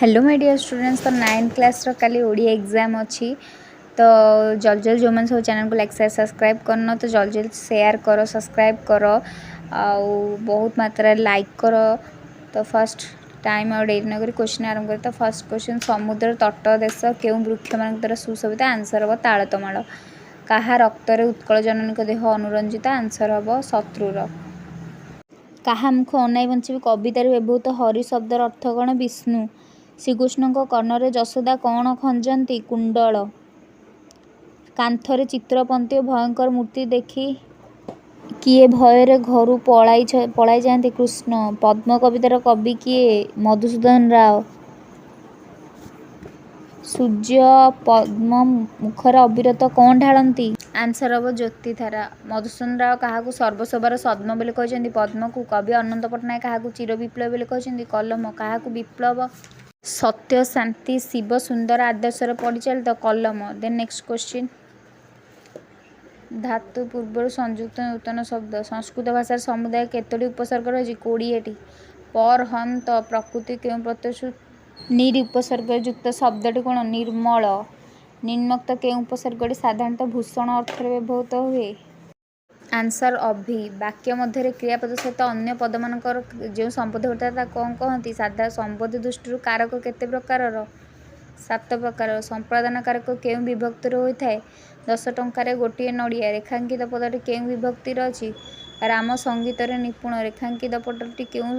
Hello my dear students, ତ ninth କ୍ଲାସ୍ର କାଲି ଓଡ଼ିଆ ଏକ୍ଜାମ୍ ଅଛି। ତ ଜଲ୍ଦି ଜଲ୍ଦି ଯେଉଁମାନେ ସବୁ ଚ୍ୟାନେଲ୍କୁ ଲାଇକ୍, ସେୟାର, ସବସ୍କ୍ରାଇବ୍ କରିନ, ତ ଜଲ୍ଦି ଜଲ୍ଦି ସେୟାର କର, ସବସ୍କ୍ରାଇବ୍ କର ଆଉ ବହୁତ ମାତ୍ରାରେ ଲାଇକ୍ କର। ତ ଫାର୍ଷ୍ଟ ଟାଇମ୍ ଆଉ ଡେରି ନକରି କ୍ୱେଶ୍ଚିନ୍ ଆରମ୍ଭ କରି। ତ ଫାର୍ଷ୍ଟ କ୍ୱେଶ୍ଚିନ୍, ସମୁଦ୍ର ତଟ ଦେଶ କେଉଁ ବୃକ୍ଷମାନଙ୍କ ଦ୍ୱାରା ସୁଶୋଭିତ? ଆନ୍ସର୍ ହେବ ତାଳତମାଳ। କାହା ରକ୍ତରେ ଉତ୍କଳ ଜନନୀଙ୍କ ଦେହ ଅନୁରଞ୍ଜିତ? ଆନ୍ସର୍ ହେବ ଶତ୍ରୁର। କାହା ମୁଖ ଅନାଇ ବଞ୍ଚିବି କବିତାରେ ବ୍ୟବହୃତ ହରି ଶବ୍ଦର ଅର୍ଥ କ'ଣ? ବିଷ୍ଣୁ। ଶ୍ରୀକୃଷ୍ଣଙ୍କ କର୍ଣ୍ଣରେ ଯଶୋଦା କ'ଣ ଖଞ୍ଜନ୍ତି? କୁଣ୍ଡଳ। କାନ୍ଥରେ ଚିତ୍ରପଂକ୍ତି ଓ ଭୟଙ୍କର ମୂର୍ତ୍ତି ଦେଖି କିଏ ଭୟରେ ଘରୁ ପଳାଇଯାଆନ୍ତି? କୃଷ୍ଣ। ପଦ୍ମ କବିତାର କବି କିଏ? ମଧୁସୂଦନ ରାଓ। ସୂର୍ଯ୍ୟ ପଦ୍ମ ମୁଖରେ ଅବିରତ କ'ଣ ଢାଳନ୍ତି? ଆନ୍ସର୍ ହେବ ଜ୍ୟୋତିଧାରା। ମଧୁସୂଦନ ରାଓ କାହାକୁ ସର୍ବଶୋଭାର ସଦ୍ମ ବୋଲି କହିଛନ୍ତି? ପଦ୍ମକୁ। କବି ଅନନ୍ତ ପଟ୍ଟନାୟକ କାହାକୁ ଚିର ବିପ୍ଳବୀ ବୋଲି କହିଛନ୍ତି? କଲମ। କାହାକୁ ବିପ୍ଳବ, ସତ୍ୟ, ଶାନ୍ତି, ଶିବ, ସୁନ୍ଦର ଆଦର୍ଶରେ ପରିଚାଳିତ? କଲମ। ଦେନ୍ ନେକ୍ସଟ କ୍ୱେଶ୍ଚିନ୍, ଧାତୁ ପୂର୍ବରୁ ସଂଯୁକ୍ତ ନୂତନ ଶବ୍ଦ। ସଂସ୍କୃତ ଭାଷାରେ ସମୁଦାୟ କେତୋଟି ଉପସର୍ଗ ରହିଛି? 20ଟି। ପର୍ ହନ୍ତ ପ୍ରକୃତି କେଉଁ ପ୍ରତ୍ୟୟ? ନିର୍ ଉପସର୍ଗରେ ଯୁକ୍ତ ଶବ୍ଦଟି କ'ଣ? ନିର୍ମଳ। ନିମ୍ନୋକ୍ତ କେଉଁ ଉପସର୍ଗଟି ସାଧାରଣତଃ ଭୂଷଣ ଅର୍ଥରେ ବ୍ୟବହୃତ ହୁଏ? ଆନ୍ସର୍ ଅଭି। ବାକ୍ୟ ମଧ୍ୟରେ କ୍ରିୟାପଦ ସହିତ ଅନ୍ୟ ପଦମାନଙ୍କର ଯେଉଁ ସମ୍ବନ୍ଧ ଘଟିଥାଏ, ତାକୁ କ'ଣ କହନ୍ତି? ସାଧା ସମ୍ବନ୍ଧ ଦୃଷ୍ଟିରୁ କାରକ କେତେ ପ୍ରକାରର? ସାତ ପ୍ରକାରର। ସମ୍ପ୍ରଦାନ କାରକ କେଉଁ ବିଭକ୍ତିର ହୋଇଥାଏ? 10 ଟଙ୍କାରେ ଗୋଟିଏ ନଡ଼ିଆ। ରେଖାଙ୍କିତ ପଦଟି କେଉଁ ବିଭକ୍ତିର ଅଛି? ରାମ ସଙ୍ଗୀତରେ ନିପୁଣ। ରେଖାଙ୍କିତ ପଦଟି କେଉଁ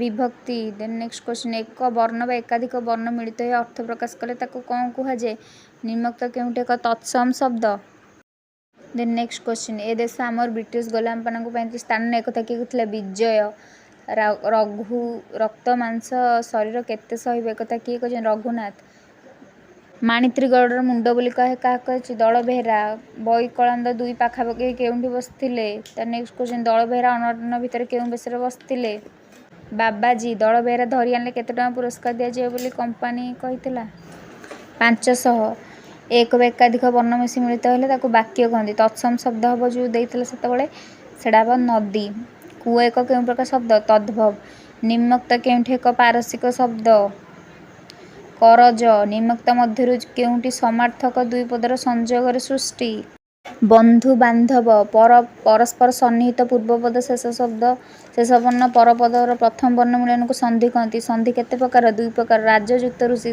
ବିଭକ୍ତି? ଦେନ୍ ନେକ୍ସଟ କ୍ୱେଶ୍ଚିନ୍, ଏକ ବର୍ଣ୍ଣ ବା ଏକାଧିକ ବର୍ଣ୍ଣ ମିଳିତ ହୋଇ ଅର୍ଥ ପ୍ରକାଶ କଲେ ତାକୁ କ'ଣ କୁହାଯାଏ? ନିମ୍ନୋକ୍ତ କେଉଁଟି ଏକ ତତ୍ସମ ଶବ୍ଦ? ଦେନ୍ ନେକ୍ସଟ କ୍ୱେଶ୍ଚିନ୍, ଏ ଦେଶ ଆମର ବ୍ରିଟିଶ ଗୋଲାମମାନଙ୍କ ପାଇଁ ସ୍ଥାନ ନୁହେଁ, ଏକଥା କିଏ କହିଥିଲା? ବିଜୟ। ରଘୁ ରକ୍ତ ମାଂସ ଶରୀର କେତେ ସହିବ, ଏକଥା କିଏ କହିଛନ୍ତି? ରଘୁନାଥ। ମାଣିତ୍ରୀଗଡ଼ର ମୁଣ୍ଡ ବୋଲି କାହାକୁ କୁହାଯାଇଛି? ଦଳବେହେରା। ବୈକଳନ୍ଦ ଦୁଇ ପାଖାପାଖି କେଉଁଠି ବସିଥିଲେ? ତା ନେକ୍ସଟ କ୍ୱେଶ୍ଚିନ୍, ଦଳବେହେରା ଅନଟନ ଭିତରେ କେଉଁ ବେଶରେ ବସିଥିଲେ? ବାବାଜୀ। ଦଳବେହେରା ଧରି ଆଣିଲେ କେତେ ଟଙ୍କା ପୁରସ୍କାର ଦିଆଯିବ ବୋଲି କମ୍ପାନୀ କହିଥିଲା? 500। ଏକ ବା ଏକାଧିକ ବର୍ଣ୍ଣ ମିଶି ମିଳିତ ହେଲେ ତାକୁ ବାକ୍ୟ କହନ୍ତି। ତତ୍ସମ ଶବ୍ଦ ହେବ ଯେଉଁ ଦେଇଥିଲା ସେତେବେଳେ, ସେଇଟା ହେବ ନଦୀ। କୂଅ ଏକ କେଉଁ ପ୍ରକାର ଶବ୍ଦ? ତଦ୍ଭବ। ନିମ୍ନୋକ୍ତ କେଉଁଠି ଏକ ପାରସିକ ଶବ୍ଦ? କରଜ। ନିମ୍ନୋକ୍ତ ମଧ୍ୟରୁ କେଉଁଟି ସମାର୍ଥକ ଦୁଇ ପଦର ସଂଯୋଗରେ ସୃଷ୍ଟି? ବନ୍ଧୁ ବାନ୍ଧବ। ପରସ୍ପର ସନ୍ନିହିତ ପୂର୍ବପଦ ଶେଷ ଶବ୍ଦ ଶେଷ ବର୍ଣ୍ଣ ପରପଦର ପ୍ରଥମ ବର୍ଣ୍ଣ ମିଳନକୁ ସନ୍ଧି କହନ୍ତି। ସନ୍ଧି କେତେ ପ୍ରକାର? ଦୁଇ ପ୍ରକାର। ରାଜଯୁକ୍ତ ଋଷି,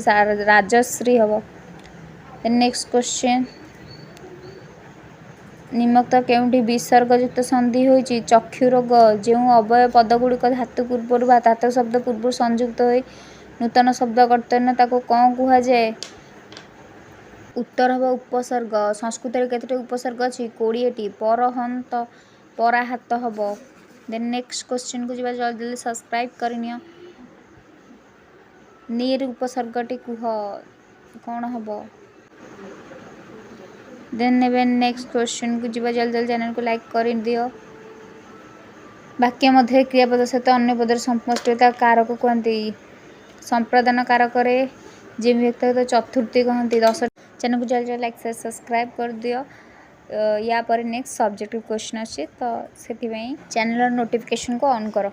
ରାଜର୍ଷି ହେବ। ନେକ୍ସଟ କ୍ୱେଶ୍ଚିନ୍, ନିମ୍ନୋକ୍ତ କେଉଁଠି ବିସର୍ଗଯୁକ୍ତ ସନ୍ଧି ହୋଇଛି? ଚକ୍ଷୁ ରୋଗ। ଯେଉଁ ଅବ୍ୟୟ ପଦଗୁଡ଼ିକ ଧାତୁ ପୂର୍ବରୁ ବା ଧାତୁ ଶବ୍ଦ ପୂର୍ବରୁ ସଂଯୁକ୍ତ ହୋଇ ନୂତନ ଶବ୍ଦ ଗଠିତ ତାକୁ କ'ଣ କୁହାଯାଏ? ଉତ୍ତର ହେବ ଉପସର୍ଗ। ସଂସ୍କୃତରେ କେତୋଟି ଉପସର୍ଗ ଅଛି? 20ଟି। ପରହନ୍ତ, ପରାହାତ ହେବ। ଦେନ୍ ନେକ୍ସଟ କ୍ୱେଶ୍ଚିନ୍କୁ ଯିବା। ଜଲ୍ଦି ଜଲ୍ଦି ସବସ୍କ୍ରାଇବ୍ କରିନିଅ। ନିର୍ ଉପସର୍ଗଟି କୁହ କ'ଣ ହେବ? ଦେନ୍ ଏବେ ନେକ୍ସଟ କ୍ୱେଶ୍ଚିନ୍କୁ ଯିବା। ଜଲ୍ଦି ଜଲ୍ଦି ଚ୍ୟାନେଲକୁ ଲାଇକ୍ କରିଦିଅ। ବାକ୍ୟ ମଧ୍ୟରେ କ୍ରିୟାପଦ ସହିତ ଅନ୍ୟ ପଦର ସମଷ୍ଟି କାରକ କୁହନ୍ତି। ସମ୍ପ୍ରଦାନ କାରକରେ ଯେଉଁ ବିଭକ୍ତି ଚତୁର୍ଥୀ କହନ୍ତି। ଦଶ ଚ୍ୟାନେଲକୁ ଜଲ୍ଦି ଜଲ୍ଦି ଲାଇକ୍, ସେୟାର, ସବସ୍କ୍ରାଇବ୍ କରିଦିଅ। ୟା ପରେ ନେକ୍ସଟ ସବଜେକ୍ଟିଭ କ୍ୱେଶ୍ଚିନ୍ ଅଛି, ତ ସେଥିପାଇଁ ଚ୍ୟାନେଲର ନୋଟିଫିକେସନକୁ ଅନ୍ କର।